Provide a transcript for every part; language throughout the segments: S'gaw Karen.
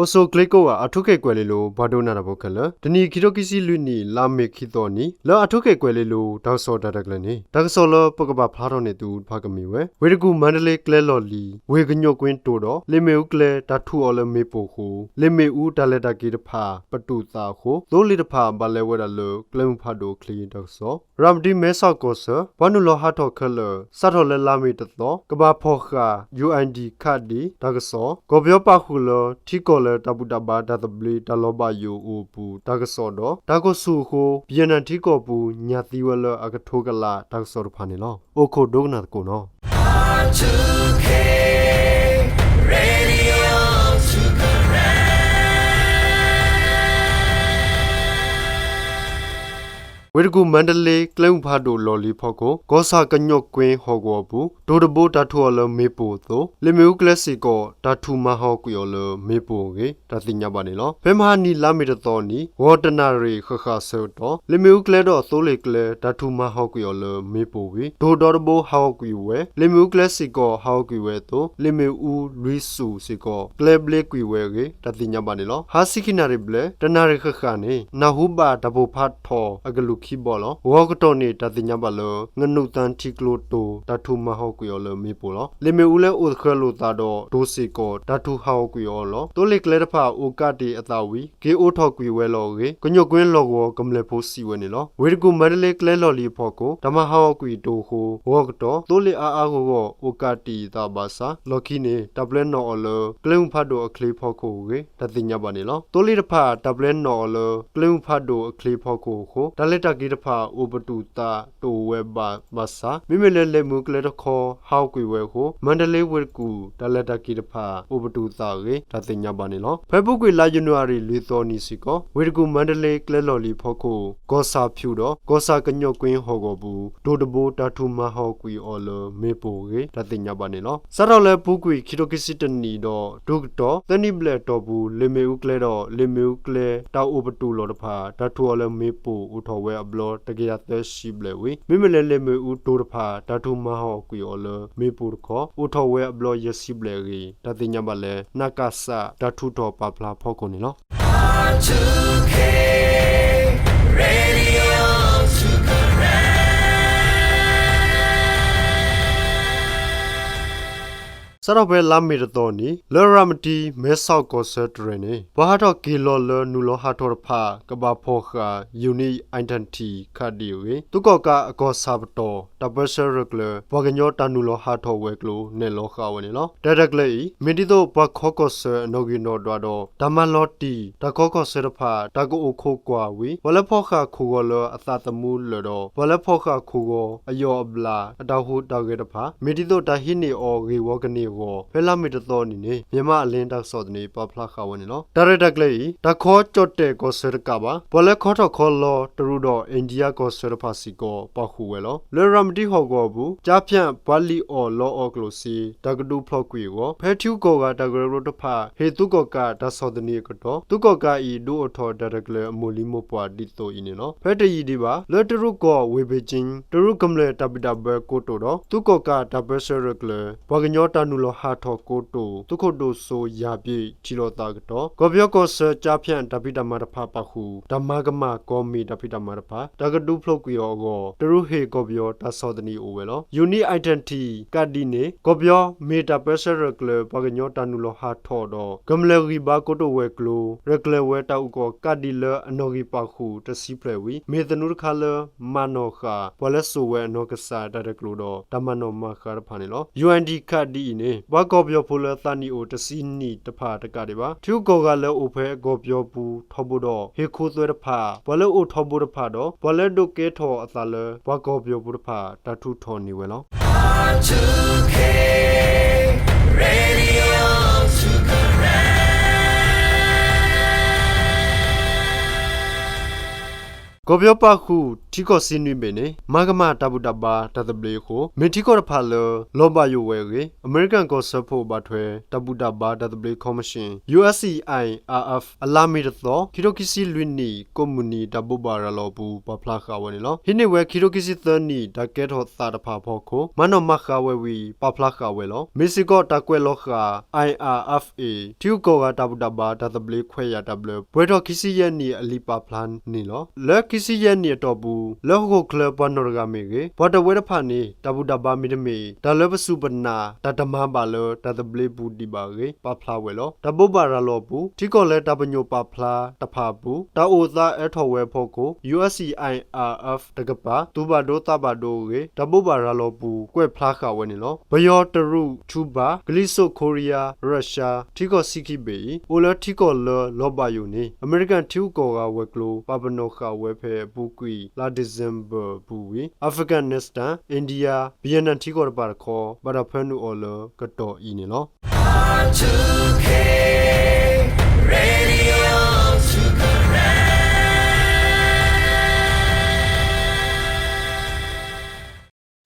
အိၣ်ဆူၣ်ချ့ကိးဂၤ အၣ်ထူခ့ၣ်ကွဲၤလ့လိၤ ပှၤဒိကနၣ်တၢ်ဖိခဲလၢာ်, တနံၤခံထိခံဆံလွံၢ်နံၣ် လါမ့ၤခံသီနံၤ လၢအၣ်ထူခ့ၣ်ကွဲၤလ့လိၤ တၢ်ကစီၣ်တၢ်ရဲၣ်တၢ်ကျဲၤန့ၣ် တၢ်ကစီၣ်လၢပကပာ်ဖျါထီၣ်န့ၢ်သုတဖၣ်ကမ့ၢ်ဝဲ ဝ့ၢ်တကူၣ်မါတလ့ကျဲလီၢ်လံၤ ဝ့ၢ်ကညိၣ်ကွ့တိၤဒီး လ့ၣ်မ့ၣ်အူကျဲတၢ်ထူၣ်အီၤလၢမ့ၣ်ပိၢ်အဃိ လ့ၣ်မ့ၣ်အူတၢ်လဲၤတၢ်က့ၤတဖၣ်ပတူၢ်သးအဃိ သိလ့ၣ်တဖၣ်ဘၣ်လဲၤဝဲဒၣ်လၢကျဲမုၢ်ဖးဒိၣ်အချ့တၢ်ကစီၣ်, ရၤမတံမဲဆီးကီၢ်ဆၢ ပှၤနုာ်လီၤဟးထီၣ်ခဲလၢာ် စးထီၣ်လၢလါမ့ၤတသီ ကဘၣ်ဖီၣ်ဃာ် ယူၣ်အၣ်အၣ်ဒီး ခးဒံး တၢ်ကစီၣ်, ကီၢ်ပယီၤပာ်ဃုာ်လၢထံကီၢ်လၢတၢ်ဘူၣ်တၢ်ဘါတၢ်သဘျ့တၢ်လီၤဘၣ်ယိၣ်အိၣ်အပူၤတၢ်ကစီၣ်ဒီး တၢ်ကိၢ်ဆူၣ်အဃိ ပယဲၢ်နၣ်ထံကီၢ်ပူၤညၣ်သံဝဲလၢအကထိကလးတၢ်ကစီၣ်တဖၣ်န့ၣ်လီၤ. အိၣ်ခိးဒိကနၣ်သကိးနီၤ. ဝ့ၢ်တကူၣ်မါတလ့ကျဲမုၢ်ဖးဒိၣ်လီၢ်လံၤဖီခိၣ် ကီၢ်ဆၣ်ကညီၣ်ကွ့ဟီၣ်ကဝီၤအပူၤ တိၤတဘိတၢ်ထူၣ်အီၤလၢမ့ၣ်ပိၢ်အသိး လ့ၣ်မ့ၣ်အူကျဲစ့ၢ်ကီး တၢ်ထူၣ်မၤဟးဂီၤကွံာ်အီၤလၢမ့ၣ်ပိၢ်အဂ့ၢ် တၢ်သ့ၣ်ညါဘၣ်န့ၣ်လီၤ. ဖဲမဟါနံၤလါမ့ၤတသီနံၤ ဂီၤတနၣ်ရံၣ်ဃၣ်ဃၣ်ဆၢကတီၢ် လ့ၣ်မ့ၣ်အူကျဲဒီးသိလ့ၣ်ကျဲ တၢ်ထူၣ်မၤဟးဂီၤကွံာ်အီၤလၢမ့ၣ်ပိၢ်အဂ့ၢ် တိၤဒီတဘိဟးဂီၤကွံာ်ဝဲ လ့ၣ်မ့ၣ်အူကျဲစ့ၢ်ကီးဟးဂီၤကွံာ်ဝဲအသိး လ့ၣ်မ့ၣ်အူလွံၢ်စူၣ်စ့ၢ်ကီး ကျဲဘျ့ကွံာ်ဝဲအဂ့ၢ် တၢ်သ့ၣ်ညါဘၣ်န့ၣ်လီၤ. ဟါဆံခံနၣ်ရံၣ်ဘျဲၣ် တနၣ်ရံၣ်ဃၣ်ဃၣ်န့ၣ် နၢ်ဟူဘၣ်တၢ်ပိၢ်ဖးထီၣ်အကလုၢ်ခံဘီလီၤ. ဂီၤကတီၢ်န့ၣ် တၢ်သ့ၣ်ညါဘၣ်လၢ ငနူၣ်သၣ်ထံကျိတိၤ တၢ်ထူၣ်မၤဟးဂီၤကွံာ်အီၤလၢမ့ၣ်ပိၢ်လီၤ. လ့ၣ်မ့ၣ်အူလၢအိၣ်သဃဲၤလိာ်သးဒီးတိၤစ့ၢ်ကီး တၢ်ထူၣ်ဟးဂီၤကွံာ်အီၤလီၤ. သိလ့ၣ်ကျဲတဖၣ်အိၣ်ကးတံာ်အသးဝံၤ က့ၤအိးထီၣ်ကွံာ်ဝဲလီၤအဂ့ၢ် ကညီၣ်ကွ့လီၢ်ကဝီၤကမျၢၢ်ဖိစံးဝဲန့ၣ်လီၤ. ဝ့ၢ်တကူၣ်မါတလ့ကျဲလီၢ်လံၤအဖီခိၣ် တၢ်မၤဟးဂီၤကွံာ်တိၤအဃိ ဂီၤကတီၢ် သိလ့ၣ်အါအါဂီၢ်ဂီၢ်အိၣ်ကးတံာ်အသးဘၣ်ဆၣ် လီၢ်ခံန့ၣ် တၢ်ပျဲနီၣ်အီၤလၢ ကျဲမုၢ်ဖးဒိၣ်အချ့ဖီခိၣ်အဂ့ၢ် တၢ်သ့ၣ်ညါဘၣ်န့ၣ်လီၤ. သိလ့ၣ်တဖၣ် တၢ်ပျဲနီၣ်အီၤလၢ ကျဲမုၢ်ဖးဒိၣ်အချ့ဖီခိၣ်အဃိ တၢ်လဲၤတၢ်က့ၤတဖၣ်အိၣ်ပတူၢ်သးတအိၣ်ဝဲဘၣ်ဘၣ်ဆၣ် မ့မ့ၢ်လၢလ့ၣ်မ့ၣ်အူကျဲတခီဟးဂီၤကွံာ်ဝဲအဃိ မါတလ့ဝ့ၢ်တကူၣ် တၢ်လဲၤတၢ်က့ၤတဖၣ် အိၣ်ပတူၢ်သးအဂ့ၢ် တၢ်သ့ၣ်ညါဘၣ်န့ၣ်လီၤ. ဖဲအပူၤကွံာ်လါယနူၤအါရံၤလွံၢ်သီနံၤစ့ၢ်ကီး ဝ့ၢ်တကူၣ်မါတလ့ကျဲလီၢ်လံၤအဖီခိၣ် ကီၢ်ဆၣ်ဖၠူၣ်ဒီး ကီၢ်ဆၣ်ကညီၣ်ကွ့ဟီၣ်ကဝီၤအပူၤ တိၤတဘိတၢ်ထူၣ်မၤဟးဂီၤကွံာ်အီၤလၢမ့ၣ်ပိၢ်အဂ့ၢ် တၢ်သ့ၣ်ညါဘၣ်န့ၣ်လီၤ. စးထီၣ်လၢအပူၤကွံာ်ခံထိခံဆံတနံၣ်ဒီးတုၤကတီၢ် သၢနံၣ်ဘျဲၣ်အတီၢ်ပူၤ လ့ၣ်မ့ၣ်အူကျဲဒီး လ့ၣ်မ့ၣ်အူကျဲတၢ်အိၣ်ပတူၢ်လီၢ်တဖၣ် တၢ်ထူၣ်အီၤလၢမ့ၣ်ပိၢ်အိၣ်ထီၣ်ဝဲအဘျီတကယၤသၢဆံဘျဲၣ်ဝံၤ မ့မ့ၢ်လၢလ့ၣ်မ့ၣ်အူတိၤတဖၣ် တၢ်ထူၣ်မၤဟးဂီၤကွံာ်အီၤလၢမ့ၣ်ပိၢ်တခီ အိၣ်ထီၣ်ဝဲအဘျီယဲၢ်ဆံဘျဲၣ်အဂ့ၢ် တၢ်သ့ၣ်ညါဘၣ်လၢ နကစ တၢ်ထူၣ်ထီၣ်ပာ်ဖျါဖီခိၣ်န့ၣ်လီၤ. စးထီၣ်ဖဲလါမ့ၤတသီနံၤ လၢရၤမတံမဲဆီးကီၢ်ဆၢတရဲၣ်န့ၣ် ပှၤဟးထီၣ်က့ၤလီၤလၢနုာ်လီၤဟးထီၣ်တဖၣ် ကဘၣ်ဖီၣ်ဃာ် Unique Identity ခးဒံးအဂ့ၢ် သုးကီၣ်ကးအကီၢ်ဆၣ်ပတီၢ် တၢ်ပၢဆှၢရဲၣ်ကျဲၤ ပှၤကညီတၢ်နုာ်လီၤဟးထီၣ်ဝဲၤကျိၤ နဲၣ်လီၤဃာ်ဝဲန့ၣ်လီၤ. တၢ်ရဲၣ်တၢ်ကျဲၤအံၤ မ့ၢ်ဒ်သိးပှၤခီကီၢ်ဆၢအနီၣ်ဂံၢ်နီၣ်ဒွးဒီး တၢ်မၤလီၤတံၢ် တၢ်ခီကီၢ်ဆၢတဖၣ် တၢ်ကအိၣ်ခိးကွၢ်ဝံၤ ပှၤလၢဖီၣ်ဃာ်ခိၣ်ဂီၤလၢအသးသမူလၢာ်ဒီး ပှၤလၢဖီၣ်ဃာ်ခိၣ်ဂီၤအယီၢ်အဘျၣ် အတၢ်ဟူးတၢ်ဂဲၤတဖၣ် မ့ၢ်ဒ်သိးတၢ်ဟံးန့ၢ်အီၤဂ့ၢ်ဝီကန့ၢ်အဂီၢ် ဖဲလါမ့ၤတသီနံၤန့ၣ် မြန်မာ့အလင်းတၢ်ကစီၣ်သန့ ပာ်ဖျါဃာ်ဝဲန့ၣ်လီၤ. တၢ်ရဲၣ်တၢ်ကျဲၤအံၤ တၢ်ခီကၠီၣ်တဲၣ်ကီၢ်ဆၢတကးဘၣ် ပှၤလၢခီထီၣ်ခီလီၤတရူးဒီး အိန္ဒိယကီၢ်ဆၢတဖၣ်စ့ၢ်ကီး ပာ်ဃုာ်ဝဲလီၤ. လၢရၤမတံဟီၣ်ကဝီၤအပူၤ ကၠါဖၠးပှၤလံၣ်အီၣ်လီအီၣ်ကျိၣ်စ့ တၢ်ကဒုးဖျိးကွံာ်အဂီၢ် ဖဲထံဂုၤကီၢ်ဂၤတၢ်ကရၢကရိတဖၣ် ဟ့ၣ်သုးကီၣ်ကးတၢ်ဆီၣ်သနံးအကတီၢ် သုးကီၣ်ကးအံၤ ဒုးအိၣ်ထီၣ်တၢ်ရဲၣ်တၢ်ကျဲၤအမိၢ်လံမိၢ်ပှၢ်ဒ်သိးအံၤန့ၣ်လီၤ. ဖဲတယံာ်ဒံးဘၣ် လၢတရူးကီၢ်ဝ့ၢ်ဘ့ၣ်ကၠ့ၣ် တရူးကမျၢၢ်တၢ်ဘံၣ်တၢ်ဘၢကိတိာ်ဒီး သုးကီၣ်ကးတၢ်ပၢဆှၢရဲၣ်ကျဲၤ ပှၤကညီတၢ်နုာ်လီၤဟးထီၣ်ကိတိာ် သုးခိၣ်ဒိၣ်စိယၤဘ့ၣ် ထံၣ်လိာ်သးအကတီၢ် ကီၢ်ပယီၤကီၢ်ဆၢကၠါဖၠးတၢ်ဖံးတၢ်မၤတဖၣ်ပာ်ဃုာ် တၢ်မၤကမၣ်ကီၢ်မ့ၢ်တၢ်ဖံးတၢ်မၤတဖၣ် တၢ်ကဒုးဖျိးကွံာ်အီၤအဂီၢ် တရူးဟ့ၣ်ကီၢ်ပယီၤတၢ်ဆီၣ်သနံးအိၣ်ဝဲလီၤ. Unique Identity ကးဒံးန့ၣ် ကီၢ်ပယီၤမ့ၢ်တၢ်ပၢဆှၢရဲၣ်ကျဲၤ ပှၤကညီတၢ်နုာ်လီၤဟးထီၣ်ဒီး ကမျၢၢ်ဂံၢ်ဘါကိတိာ်ဝဲၤကျိၤ ရဲၣ်ကျဲၤဝဲတၢ်အုၣ်ကီၤကးဒံးလၢအနီၣ်ဂံၢ်ပာ်ဃုာ်တဆံဖျၢၣ်ဝံၤ မ့ၢ်သနူတခါလၢ မၤနီၣ်ဃာ် ပှၤလၢစိာ်ဝဲအနီၢ်ကစၢ်တၢ်ရဲၣ်တၢ်ကျဲၤဒီး တၢ်မၤနီၣ်မၤဃာ်တဖၣ်န့ၣ်လီၤ. UID ကးဒံးအံၤန့ၣ် ပှၤကီၢ်ပယီၤဖိလၢသးနံၣ်အိၣ်တဆံနံၣ်တဖၣ်တကးဒံးဘၣ် ထံဂုၤကီၢ်ဂၤလၢအိၣ်ဖဲကီၢ်ပယီၤပူၤထီဘိဒီး ဟ့ၣ်ခူသူၣ်ဝဲတဖၣ် ပှၤလၢအိၣ်ထီဘိတဖၣ်ဒီး ပှၤလၢဒုးကဲထီၣ်အသးလၢ ပှၤကီၢ်ပယီၤဖိတဖၣ် တၢ်ထုးထီၣ်န့ၢ်ဝဲလီၤ. ကီၢ်ပယီၤပာ်ဃုာ် ထံကီၢ်ဆံနွံဘ့ၣ်န့ၣ် မၤကမၣ်တၢ်ဘူၣ်တၢ်ဘါတၢ်သဘျ့အဃိ မ့ၢ်ထံကီၢ်တဖၣ်လၢ လီၤဘၣ်ယိၣ်ဝဲအဂ့ၢ် အမဲရကၤကီၢ်စၢဖှိၣ်ဘၣ်ထွဲ တၢ်ဘူၣ်တၢ်ဘါတၢ်သဘျ့ခီမၣ်ၡ့ၣ် ယူၣ်အၣ်စံၣ်အၣ်အၣ်အၣ်အၣ် အလါမ့ၤတသီ ခံထိခံဆံလွံၢ်နံၣ် ကိးမုၢ်နံၤတၢ်ဘိးဘၣ်ရၤလီၤအပူၤ ပာ်ဖျါဃာ်ဝဲန့ၣ်လီၤ. ဟံးန့ၢ်ဝဲခံထိခံဆံသၢနံၣ် တၢ်ကဲထီၣ်သးတဖၣ်အဖီခိၣ် မၤနီၣ်မၤဃၣ်ဝဲဝံၤ ပာ်ဖျါဃာ်ဝဲလီၤ. မ့ၢ်စ့ၢ်ကီးတၢ်ကွဲးလီၤဃာ် အၣ်အၣ်အၣ်အၣ် ထံဂုၤကီၢ်ဂၤတၢ်ဘူၣ်တၢ်ဘါတၢ်သဘျ့ခွဲးယာ်တၢ်ဘျၢ ပှဲၤထီၣ်ခံဆံယဲၢ်နံၣ်အလံာ်ပာ်ဖျါန့ၣ်လီၤ. လၢခံဆံယဲၢ်နံၣ်အတီၢ်ပူၤ လၢဟီၣ်ခိၣ်ချၢပှၤနီၢ်တဂၤမ့ၢ်ဂ့ၤ ပှၤတဝၢတဖၣ်န့ၣ် တၢ်ဘူၣ်တၢ်ဘါမ့တမ့ၢ် တၢ်လၢပစူၢ်ပနာ် တၢ်တမၤဘၣ်လၢတၢ်သဘျ့ပူၤဒံးဘၣ်အဂ့ၢ် ပာ်ဖျါဝဲလီၤ. တၢ်ဘိးဘၣ်ရၤလီၤအပူၤ ထံကီၢ်လၢတၢ်ပညိၣ်ပာ်ဖျါတဖၣ်အပူၤ တၢ်အိၣ်သးအၢထီၣ်ဝဲအဖီခိၣ် ယူၣ်အၣ်စံၣ်အၣ်အၣ်အၣ် တကပၤ သူၣ်ဘၣ်ဒိသးဘၣ်ဒိအဂ့ၢ် တၢ်ဘိးဘၣ်ရၤလီၤအပူၤ ကွဲးဖျါဃာ်ဝဲန့ၣ်လီၤ. ပယီၤ တရူး ကၠူဘၣ် ကလံၤစိး ခိရံယါ ရၢၡါ ထံကီၢ်ဆံခံဘ့ၣ်အံၤ အိၣ်လၢထံကီၢ်လၢလီၤဘၣ်ယိၣ်န့ၣ် အမဲရကၤထံဂုၤကီၢ်ဂၤဝဲၤကျိၤ ပာ်ပနီၣ်ဃာ်ဝဲဖဲအပူၤကွံာ် လါဒံၣ်စ့ဘၢၣ်အပူၤဝံၤ Afghanistan, India, Vietnam ထံကီၢ်တဖၣ်တခီ ဘၣ်တၢ်ဖၢနုာ်အီၤလၢကတီၢ်အံၤန့ၣ်လီၤ.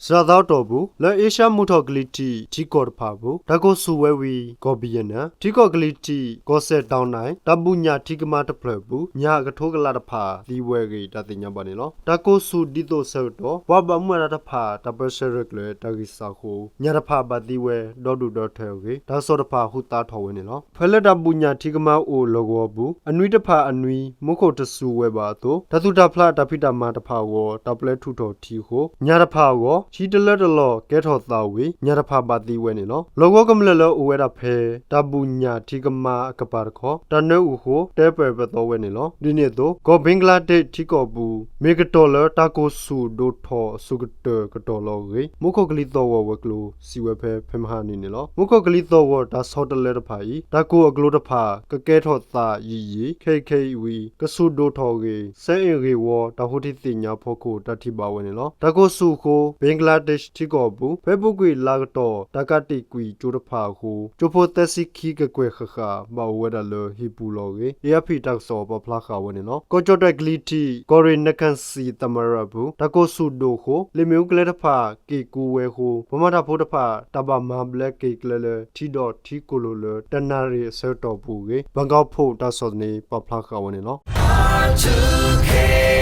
စှၤသီအတီၢ်ပူၤ လၢအ့ရှါမုၢ်ထီၣ်ကလံၤထံးထံကီၢ်တဖၣ်အပူၤ တၢ်ကိၢ်ဆူၣ်ဝဲဝံၤ ကီၢ်ဘံယဲၣ်နၣ် ထံကီၢ်ကလံၤထံး ကီၢ်စဲၣ်တီနၣ် တၢ်ဘူၣ်ညၣ်ထံကမါတဖျၢၣ်အပူၤ ညၣ်အကထိကလးတဖၣ်သံဝဲအဂ့ၢ် တၢ်သ့ၣ်ညါဘၣ်န့ၣ်လီၤ. တၢ်ကိၢ်ဆူၣ်ဒ်သိးအဆၢကတီၢ် ပှၤဘၣ်မူဘၣ်ဒါတဖၣ် တၢ်ပၢဆှၢရဲၣ်ကျဲၤတၢ်ဂံၢ်စၢ်အဃိ ညၣ်တဖၣ်ဘၣ်သံဝဲဒီဒူၣ်ဒီထၢအဂ့ၢ် တၢ်ကစီၣ်တဖၣ်ဟူသါထီၣ်ဝဲန့ၣ်လီၤ. ဖဲလၢတၢ်ဘူၣ်ညၣ်ထံကမါအိၣ်လီၢ်ကဝီၤအပူၤ အနွံတဖၣ်အနွံ မူခိၣ်တစူၤဝဲဘၣ်အသိး တၢ်သူၣ်တၢ်ဖျးတၢ်ဖံးတၢ်မၤတဖၣ်အဂီၢ် တၢ်ပျဲထုးထီၣ်ထံအဃိ ညၣ်တဖၣ်အဂီၢ် ဟံၣ်တလၢတလီၢ်ကဲထီၣ်သးဝံၤ ညၣ်တဖၣ်ဘၣ်သံဝဲန့ၣ်လီၤ. လီၢ်ကဝီၤကမျၢၢ်လၢအိၣ်ဝဲဒၣ်ဖဲ တၢ်ဘူၣ်ညၣ်ထံကမါအကပၤတခီ တၢ်နၢအုၣ်အဃိ တဲပၢၢ်ပသီဝဲန့ၣ်လီၤ. ဒ်န့ၣ်အသိး ကီၢ်ဘ့ကလါဒ့းထံကီၢ်အပူၤ မ့ၢ်ကတီၢ်လၢတၢ်ကိၢ်ဆူၣ်ဒိၣ်ထီၣ်အစိၤကတၢၢ်ကတီၢ်လီၤအဂ့ၢ် မူခိၣ်ကလံၤသီၣ်ဂီၤဝဲၤကျိၤ စံးဝဲဖဲ ဖဲမဟါနံၤန့ၣ်လီၤ. မူခိၣ်ကလံၤသီၣ်ဂီၤတၢ်ဆီတလဲတဖၣ်အံၤ တၢ်ကိၢ်အကျိၤတဖၣ် ကကဲထီၣ်သးယံာ်ယံာ် ခဲအံၤခဲအံၤဝံၤ ကဆူၣ်ဒိၣ်ထီၣ်အဂ့ၢ် စဲအ့ၣ်ဂ့ၢ်ဝီ တၢ်ဟူးထံသ့ၣ်ညါဖီခိၣ် တၢ်ထံၣ်ဘၣ်ဝဲန့ၣ်လီၤ. တၢ်ကိၢ်ဆူၣ်အဃိ ဘ့ကလါဒ့းထံကီၢ်အပူၤ ဖဲအပူၤကွံာ်လါကတီၢ် တၢ်ကးတံာ်ကွံာ်ကၠိတဖၣ်အဃိ ကၠိဖိသၢဆံခံကကွဲၢ်ဃၣ်ဃၣ် ဘၣ်အိၣ်ဝဲဒၣ်လၢဟံၣ်ပူၤလီၤအဂ့ၢ် အ့ၣ်အါဖံၣ်တၢ်ကစီၣ်ပာ်ဖျါဃာ်ဝဲန့ၣ်လီၤ. ကီၢ်ကၠီၣ်တဲၣ်ကလံၤထံး ကီၢ်ရ့ၣ်နကၣ်စံၣ်သမၣ်ရၣ်အပူၤ တၢ်ကိၢ်ဆူၣ်ဒိၣ်အဃိ လ့ၣ်မ့ၣ်အူကျဲတဖၣ် က့ၣ်ကူဝဲအဃိ ပှၤမၤတၢ်ဖိတဖၣ် တၢ်ဘၣ်မၤဘျဲက့ၤကျဲလၢ ထံဒီးထံကိၢ်လိာ်လၢ တနၣ်ရံၣ်အဆၢကတီၢ်အပူၤအဂ့ၢ် ဘၣ်ကီးဖိးတၢ်ကစီၣ်သန့ ပာ်ဖျါဃာ်ဝဲန့ၣ်လီၤ.